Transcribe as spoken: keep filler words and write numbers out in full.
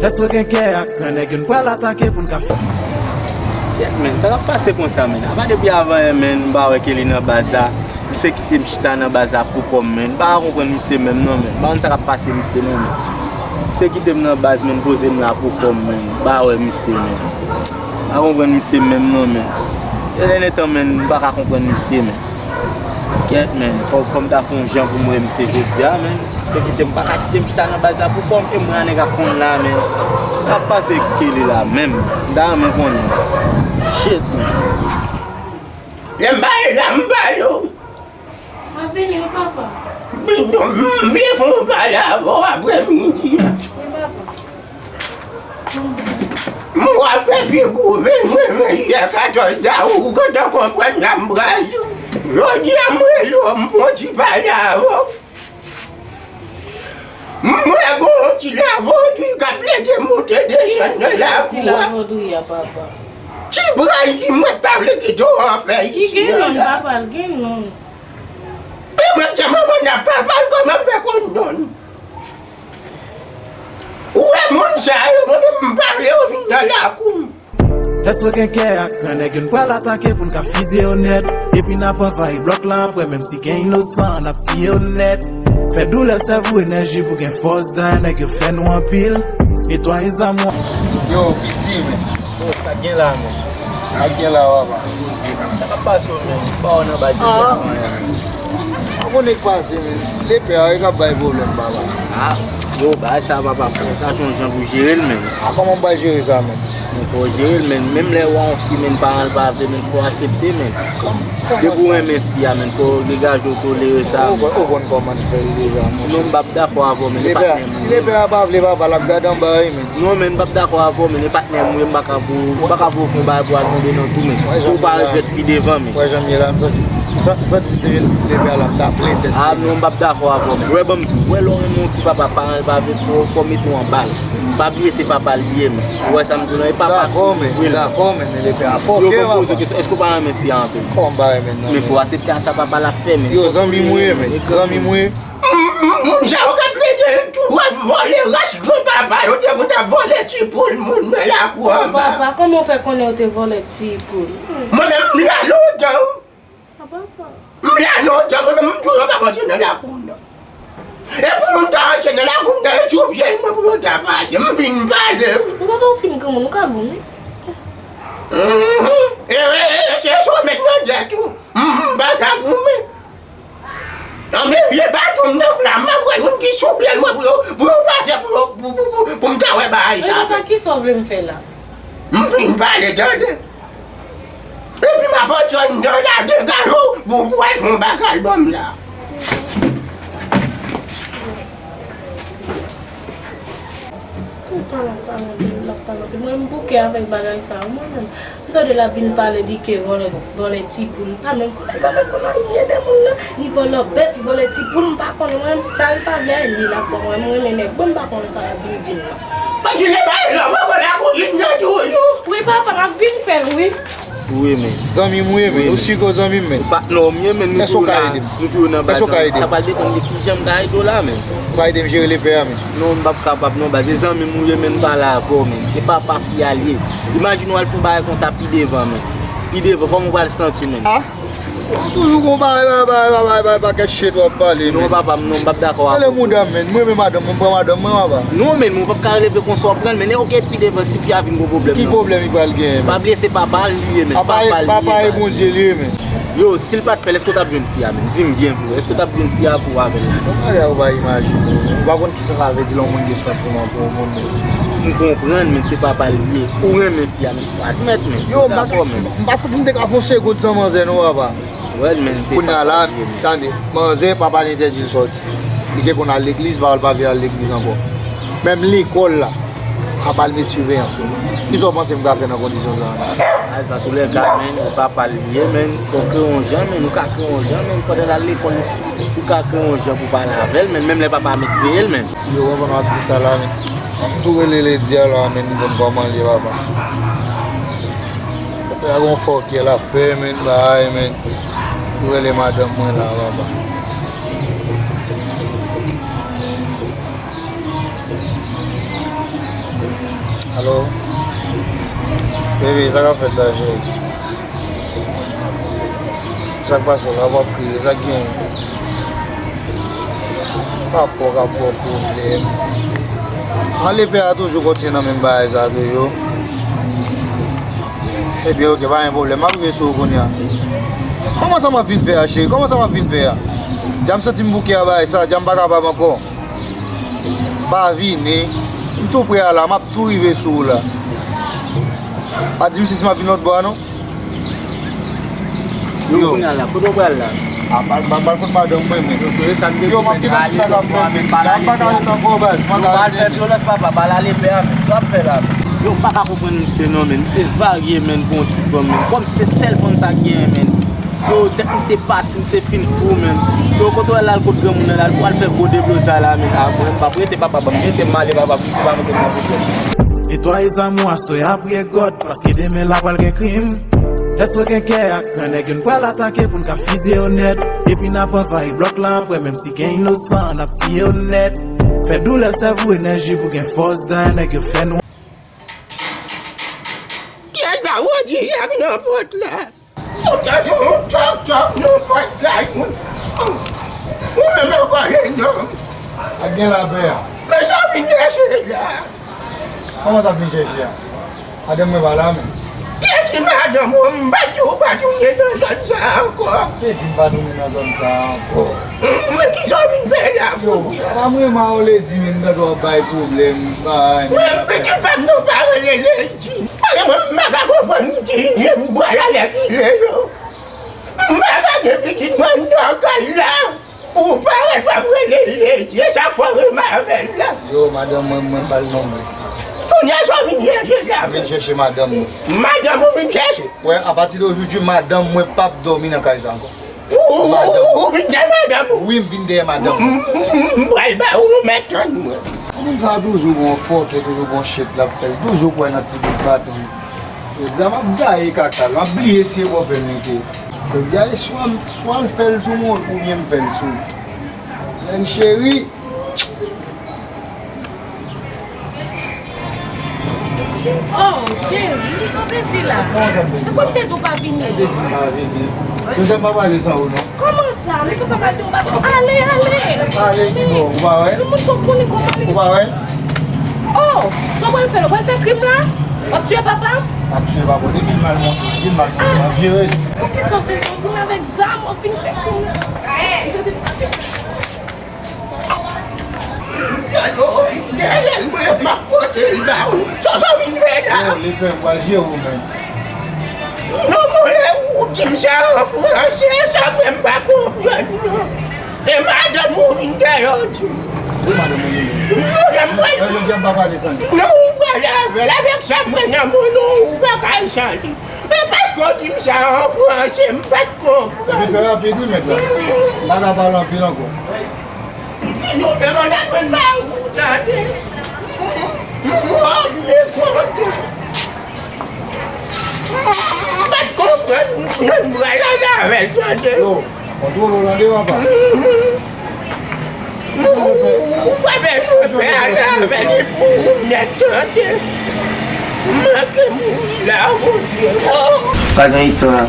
Lè sou gen kè ak gran nèg yo n pral atake pou n ka fè. Kèt, menn, sa k ap pase konsa, menn? Apa depi avan yè, menn, m pa wè Kelly nan baz la. Misye kite m chita nan baz la pou kò m, menn. M pa ka konprann misye menm, non, menn. M pa konn sa k ap pase misye, non, menn. Misye kite m nan baz, menn, poze m la pou kò m, menn. M pa wè misye, menn. M pa konprann misye menm, non, menn. Gen de tan, menn, m pa ka konprann misye, menn. Kèt, menn, fò, fò m ta fè yon jan pou m wè misye jodi a, menn. Misye kite m, pa ka kite m chita nan baz la pou kò m, e mwen a nèg ap konn la, menn. Sa ap pase Kelly la menm, m ta renmen konnen. Shit, menn. Lè m pale la, m pale w. Mwen vini, wi, papa. M vle fè yon pale avè w aprè midi a. Wi, papa. M wè fè figi w vin mwen, mwen yè katòz dawout, ou gentan konprann sa m pral di w. Jodi a, m rele w, m fè yon ti pale avè w. M wè gon ti lavodi k ap plede monte desann nan lakou a. Ti bray ki mwen pa vle kite w anpè isi a la. Li gen non, papa, l gen non. E mwen te manman nan papa l, kòman m fè konn non l? Ou wè moun sa yo, mwen menm m pa vle yo vin nan lakou m. Lè sou gen kè ak gran nèg yo n pral atake pou n ka fizye yo nèt. Epi n ap anvayi blòk la aprè, menm si gen inosan, n ap tiye yo nèt. Fè doulè sèvi w enèji pou gen fòs dèyè nèg yo fè nou anpil. Netwaye zam w. Yo, piti, men. Yo, sa k gen la, men? Sa k gen la, papa? Sa k ap pase w, men? M pa wè w nan baz yo. Ah. Ou konnen k pase, men. Lepè a, e k ap bay pwoblèm, papa. Ah, yo, bagay sa, papa, fò sa se yon jan pou jere l, men. Ah, kòman m pral jere sa, men? Men fò w jere l, men. Menm lè w wè yon fi, men, paran l pa vle, men, fò w aksepte, men. Kòm-, kòman sa? Depi w renmen fi a, men, fò w degaje w tolere sa, men. Ou konn kòman n fè l deja, monchè. Non, m p ap dakò avè w, men, e patnè m. Si lepè a pa vle, papa, l ap gade anba, wi, men. Non, men, m p ap dakò avè w, men, e patnè m, wi, m pa ka pou, m pa ka pou w fè yon bagay pou al tonbe nan tou, men. Pou w pa regrèt pi devan, men. Wè jan m ye la, m santi, m santi, m santi depi lepè a la, m ta plen tèt. Ah, non, m p ap dakò avè w, men. Wè, ban m di w, wè, lè w renmen yon fi, papa, paran l pa vle, fò, fò w mete w anba l. Pa bliye se papa l ye, men. Ou wè sa m di w la, e papa ki vre l. Dakò, men, men lepè a fòkè, papa. Yo konn poze w kesyon, èske w pa renmen fi a anpil? Kòman m pa renmen l nan, men? Men fò w aksepte a sa papa l ap fè, men. Yo, zanmi m ou ye, men. Zanmi m ou ye. Moun sa yo k ap plede tou ap vòlè ras granpapa yo te konn ap vòlè ti poul moun nan lakou anba. Papa, kòman w fè konnen yo te vòlè ti poul? Mwen menm, m la lontan. M la lontan, mwen menm, m di w yo p ap antre nan lakou m nan. E pou youn ta antre nan lakou m nan, e sou vyèj mwen pou yo ta pase. M vin pale wi. Ou pa wè w fin granmoun, ou ka goumen. Mhm. E, e, e, se sa w met nan tèt ou. M, m pa ka goumen. Nan men vye baton m nan la, m ap wè youn ki sou pyè l mwen pou yo, pou yo pase, pou yo, pou, pou, pou, pou m ta wè bagay sa. Sa, kisa w vle m fè la? M fin pale, tande. Epi m ap antre anndan la, degage w, pou w al fè yon bagay ban m la. Tout tan l ap pale anpil, l ap pale anpil. Mwen, m bouke avèk bagay sa yo, mwen menm. M tande l ap vin pale di ke vòlè, vòlè ti poul. Li pa menm konnen, li pa menm konnen anyen de moun nan. Li vòlè bèf, li vòlè ti poul, m pa konnen. Mwen menm, sa l pa vle a, li l ap pran mwen. Mwen renmen nèg, bon, m pa konnen sa l ap vin di m nan. Paske le bagay la, mwen konnen ak ou vin nan toujou. Wi, papa, m ap vin fè l, wi. Wi, men. Zanmi m ou ye, men. Ou si ke w zanmi m, men. Ou patnè m ye, men, nou tou nan baz. Èske w ka ede m? Nou tou nan baz. Èske w ka ede m? Sa pral depann de kijan m ka ede w la, men. Ou ka ede m jere lepè a, men. Non, m p ap kapab, non, baz. E zanmi m ou ye, men, m pale avè w, men. E papa fi a l ye. Imajine w al fè yon bagay konsa pi devan, men. Pi devan, kòman w pral santi w, men? Ah! Ou toujou gon bagay, bagay, bagay, bagay, bagay, pakèt shit w ap pale, men. Non, papa, m, non, m p ap dakò avè w. Rele mouda m, men. M renmen madanm mwen, m pran madanm mwen, papa. Non, men, mwen p ap ka rele konsa w pran l, men, ok, pi devan, si fi a vin gon pwoblèm nan. Ki pwoblèm li pral genyen, men? Pa bliye se papa l li ye, men. Papa l li ye, papa e Bondye li ye, men. Yo, si l pa t fè l, èske w t ap jwenn fi a, men? Di m byen vre, èske w t ap jwenn fi a pou w avè l? Bon, bagay ou pa imajine. Ou pa konn kisa sa vle di lè yon moun gen santiman pou yon moun, men. M konprann, men, se papa l li ye. Ou renmen fi a, men, fò admèt, men. Yo, m pa, m pa santi m te ka fè yon segonn san manzè, non, papa. Kounye a la, tande, manzè, papa l entèdi l sòti. Li te konn al legliz, papa l pa vle al legliz ankò. Menm lekòl la, papa l met siveyans sou li. Kisa w panse m ka fè nan kondisyon sa a? A, antoulèka, men, ou papa l ye, men, fò w kreye yon jan, men, ou ka kreye yon jan, men, pandan l al lekòl, ou ka kreye yon jan pou w pale avè l, men, menm lè papa a met veye l, men. Yo, konprann w ap di sa la, men. M tou rele ledi a la, men, m konn kòman l ye, papa. Papa a gon fòkè l ap fè, men, bay, men. M tou rele madanm mwen la, papa. Alo? Bebe, sa k ap fèt la, cheri? Sa k pase w la, w ap kriye, sa k genyen? Papa w k ap ba w pwoblèm. Ann, lepè a toujou kontinye nan menm bagay sa a toujou. Ebyen, oke, pa gen pwoblèm, m ap rive sou ou kounye a. Kòman sa m ap vin fè a, cheri? Kòman sa m ap vin fè a? Dja m santi m bouke a bagay sa, dja m pa kapab ankò. Pa vini. M tou pre a la, m ap tou rive sou ou la. Pa di m si, si m ap vin lòt bò a non. Yo, yo. Kounye a la, kote w pral la? A, m al, m al, m al kot madanm mwen, men. Yo, sou sa m te di, yo, m ap kite tout sa k ap fè, men. M pa ka ret ankò, baz. M pa ka ret. Yo, pa al fè vyolans, papa, pa al ale pè a, men. Sa w ap fè la, men? Yo, m pa ka konprann misye non, men. Misye varye, men, pou yon ti fanm, men. Kòm se sèl fanm sa k genyen, men. Yo, tèt misye pati, misye fin fou, men. Yo, kote w al, al kot granmoun nan la, l pral fè gwo deblozay la, men. A, mwen, m p ap rete, papa, ban m jete m ale, papa, pou misye pa mete m nan pwoblèm. Netwaye zam ou aswè a, priye God, paske demen la pral gen krim. Èske w gen kè ak kran nèg yo n pral atake pou n ka fizye yo nèt? Epi n ap anvayi blòk la apre, menm si gen inosan, n ap tiye yo nèt. Fè doulè sèvi w enèji pou gen fòs, dayè nèg yo fè nou. Kiyès la, Wodi, ak nan pòt la? Ou ta se yon tòk tòk nan pòt kay mwen. Ou menm ankò, jenòm. Ak gen lapè a. Men sa w vin chèche la? Kòman sa vin chèche a? Madanm mwen pa la, men. Kiyès ki madanm ou? M pa t di w pa tounen nan zòn sa a ankò. Te di m pa tounen nan zòn sa a ankò. Men kisa w vin fè la kounye a? Pa mwen, m a w Lady, men m tande w ap bay pwoblèm. Men pitit pa m nan pa rele Lady. Paske mwen, m pa ka konprann ki jan m pral alèkile yo. M pa ka gen pitit mwen anndan kay la. Ou parèt w ap rele Lady, e sa k fè w renmen avè l la. Yo, madanm mwen, mwen ba l non m vle. Kounye a sa w vin chèche la? M vin chèche madanm mwen. Madanm ou vin chèche? Wè, apati de ojodi, madanm mwen p ap dòmi nan kay sa ankò. Ou, ou, ou vin dèyè madanm ou? Wi, m vin dèyè madanm mwen. M, m, m pral ba ou, nou mèt tann mwen. Moun sa a toujou gon fòkè, toujou gon chet l ap fè. Li toujou kwè nan ti bout baton. Jodi a m ap gaye kaka l, m ap bliye si e bòpè m li te ye. Jodi a e swa m, swa l fè l sou mwen oubyen m fè l sou li. Lèn cheri. Oh, cheri, kisa w te di la? Kòman sa m te di la? Ou konn te di w pa vini. M te di m pa vini. Yo janm pa pale san ou non. Kòman sa? Nou pa pale de yon baton. Ale, ale. Ale ki bò? Ou pa wè? Tout moun sa w konnen kòman li. Ou pa wè? Oh, sa w pral fè la? W pral fè krim la? W ap tiye papa m? M ap tiye papa w. Depi l mal monte, depi l mal monte, m ap jere l. Pou kisa w fè sa? W vin avèk zam, w ap vin fè krim la. Gade w vin dèyè l, mwen, m ap pote l ba ou. Sa w vin fè la? Yo, lepè, m pral jere w, men. Non, mwen, lè ou di m sa an franse, sa vre m pa konprann, non. E madanm ou vin dèyè w di m. Wi, madanm mwen vin. Non, lè m pral. Mwen, jodi a, m pa pale san li. Non, ou pral avè l. Avèk sa mwen nan men w, non, ou pa ka al san li. E paske w di m sa an franse, m pa t konprann. Epi fè rapid, wi, mèt la. M pa ka pale anpil ankò. Nou menm ann aprann ba ou tande. Mwen vle kontan. M pa t konprann, mwen pral ale avè l tande. Yo, kontwole w tande papa. Ou pa bezwen pè ale avè li pou ou nèt tande. Manke mouri la, Bondye. Pa gen istwa.